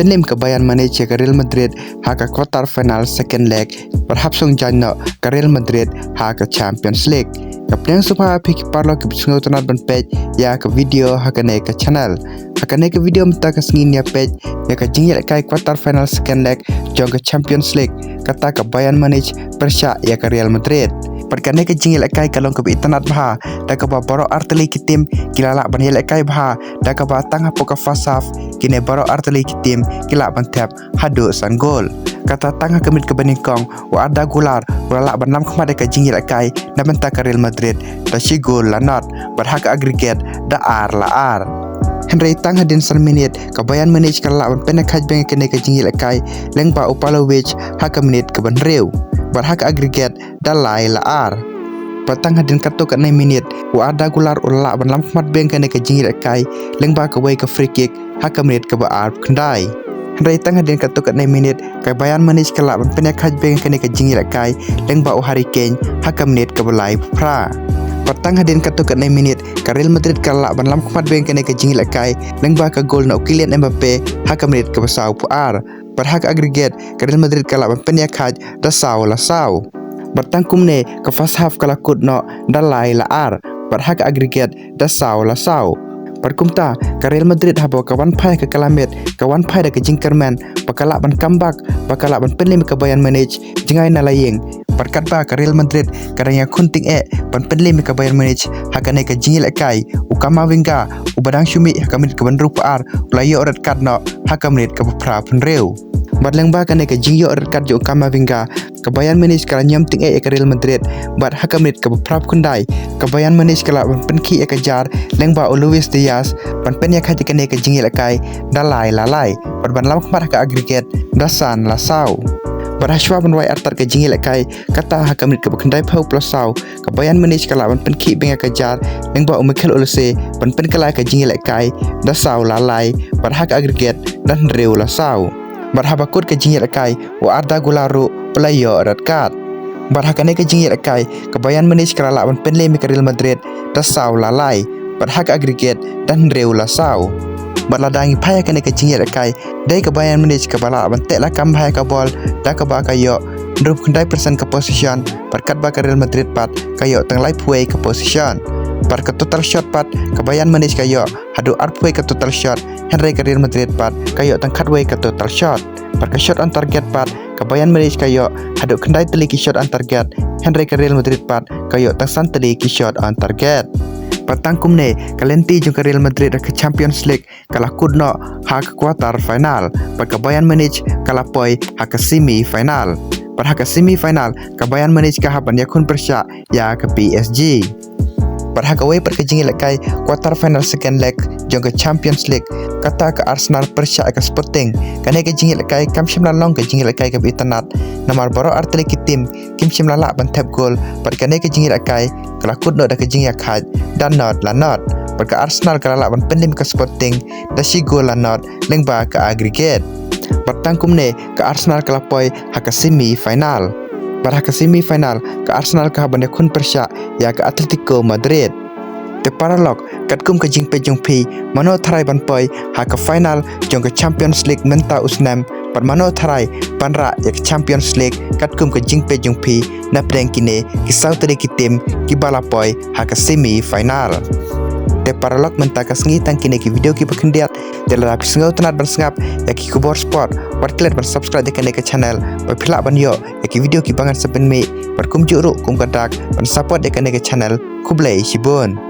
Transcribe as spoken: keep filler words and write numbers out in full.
pynlem ka Bayern Munich ïa ka Real Madrid ha ka quarter final second leg, bad hap song jaiñ noh ka Real Madrid ha ka Champions League. Ka pdeng sngewbha phi ki paralok kiba sngewtynnat ban peit ïa ka video ha kane ka channel. Ha kane ka video mynta ka sngi ngin ïa peit ïa ka jingïalehkai quarter final second leg jong ka Champions League, kata ka Bayern Munich pyrshah ïa ka Real Madrid. Bad kane ka jingïalehkai ka long kaba itynnat bha, da kaba baroh artylli ki team ki la lah ban ïalehkai bha, da kaba tang hapoh ka first half kine baroh artylli ki team ki lah ban thep haduh san gol. Kata tang ha ka minit kaba nyngkong, u Arda Guler u la lah ban lam khmat ïa ka jingïalehkai na bynta ka Real Madrid da shi gol la nod, bad ha ka aggregate da ar la ar. Hynrei tang hadien san minit, ka Bayern Munich ka la lah ban pynïakhaid biang ïa kane ka jingïalehkai lyngba u Pavlovic ha ka minit kaba hynriew, bad ha ka aggregate da lai la ar. Bad tang hadien katto katne minit, u Arda Guler u la lah ban lam khmat biang ïa kane ka jingïalehkai lyngba kawei ka free kick ha ka minit kaba arphew khyndai. Hynrei tang hadien katto katne minit, ka Bayern Munich ka la lah ban pynïakhaid biang ïa kane ka jingïalehkai lyngba u Harry Kane ha ka minit kaba laiphew phra. Bad tang hadien katto katne minit, ka Real Madrid ka la lah ban lam khmat biang ïa kane ka jingïalehkai lyngba ka gol na u Kylian Mbappe ha ka minit kaba sawphew ar. Bad ha ka aggregate, ka Real Madrid ka la lah ban pynïakhaid da saw la saw. Bad tang kumne, ka first half ka la kut noh da lai la ar, bad ha ka aggregate da saw la saw. Bad kumta, ka Real Madrid haba ka wan phai ha ka kylla miet, ka wan phai da ka jingkyrmen ba ka lah ban come back, ba ka lah ban pynlem ïa ka Bayern Munich jngai na la ïing. Bad katba ka Real Madrid ka dang ïakhun tyngeh ban pynlem ïa ka Bayern Munich ha kane ka jingïalehkai, u Camavinga uba dang shu mih ha ka minit kaba hynriewphew ar u la ïoh red card noh ha ka minit kaba phraphew hynriew. Bad lyngba kane ka jingïoh red card jong u Camavinga, ka Bayern Munich ka la ñiom tyngeh ïa ka Real Madrid, bad ha ka minit kaba phraphew khyndai, ka Bayern Munich ka la lah ban pynkhih ïa ka jar lyngba u Luis Diaz ban pynïakhaid ïa kane ka jingïalehkai da lai la lai, bad ban lam khmat ha ka aggregate da san la saw. Bad hashwa ban wai artat ka jingïalehkai, kata ha ka minit kaba khyndaiphew plus saw, ka Bayern Munich ka la lah ban pynkhih biang ïa ka jar lyngba u Michael Olise ban pynkylla ïa ka jingïalehkai da saw la lai, bad ha ka aggregate da hynriew la saw. Bad haba kut ka jingïalehkai, u Arda Guler ruh u la ïoh red card. Bad ha kane ka jingïalehkai, ka Bayern Munich ka la lah ban pynlem ïa ka Real Madrid da saw la lai, bad ha ka aggregate da hynriew la saw. Bad lada ngi phai ha kane ka jingïalehkai, dei ka Bayern Munich kaba la lah ban teh lakam bha ïa ka bol, da kaba ka ïoh hynriewphew khyndai percent ka possession, bad katba ka Real Madrid pat ka ïoh tang laiphew wei ka possession. Bad ka total shot pat, ka Bayern Munich ka ïoh haduh arphew wei ka total shot, hynrei ka Real Madrid pat ka ïoh tang khatwei ka total shot. Bad ka shot on target pat, ka Bayern Munich ka ïoh haduh khyndai tylli ki shot on target, hynrei ka Real Madrid pat ka ïoh tang san tylli ki shot on target. Bad tang kumne, ka lynti jong ka Real Madrid ha ka Champions League ka la kut noh ha ka quarter final, bad ka Bayern Munich ka la poi ha ka semi final. Bad ha ka semi final, ka Bayern Munich ka hap ban ïakhun pyrshah ïa ka P S G. Bad ha kawei pat ka jingïalehkai quarter final second leg jong ka Champions League, kata ka Arsenal pyrshah ïa ka Sporting. Kane ka jingïalehkai kam shym la long ka jingïalehkai kaba itynnat, namar baroh artylli ki team kim shym la lah ban thep gol, bad kane ka jingïalehkai ka la kut noh da ka jingïakhaid da nod la nod. Bad ka Arsenal ka la lah ban pynlem ïa ka Sporting da shi gol la nod lyngba ka aggregate. Bad tang kumne, ka Arsenal ka la poi ha ka semi final. Bad ha ka semi final, ka Arsenal ka hap ban ïakhun pyrshah ïa ka Atletico Madrid. Te paralok, katkum ka jingpeit jong phi, mano tharai ban poi ha ka final jong ka Champions League mynta u snem, bad mano tharai ban rah ïa ka Champions League, katkum ka jingpeit jong phi, na pdeng kine ki saw tylli ki team kiba la poi ha ka semi final. Te paralok, mynta ka sngi tang kine ki video kiba khyndiat. Te lada phi sngewtynnat ban sngap ïa ki khubor sport, wat klet ban subscribe ïa kane ka channel, ba phi lah ban ïoh ïa ki video kiba ngan sa pynmih. Bad kumjuh ruh kum ka dak ban support ïa kane ka channel. Khublei shibun.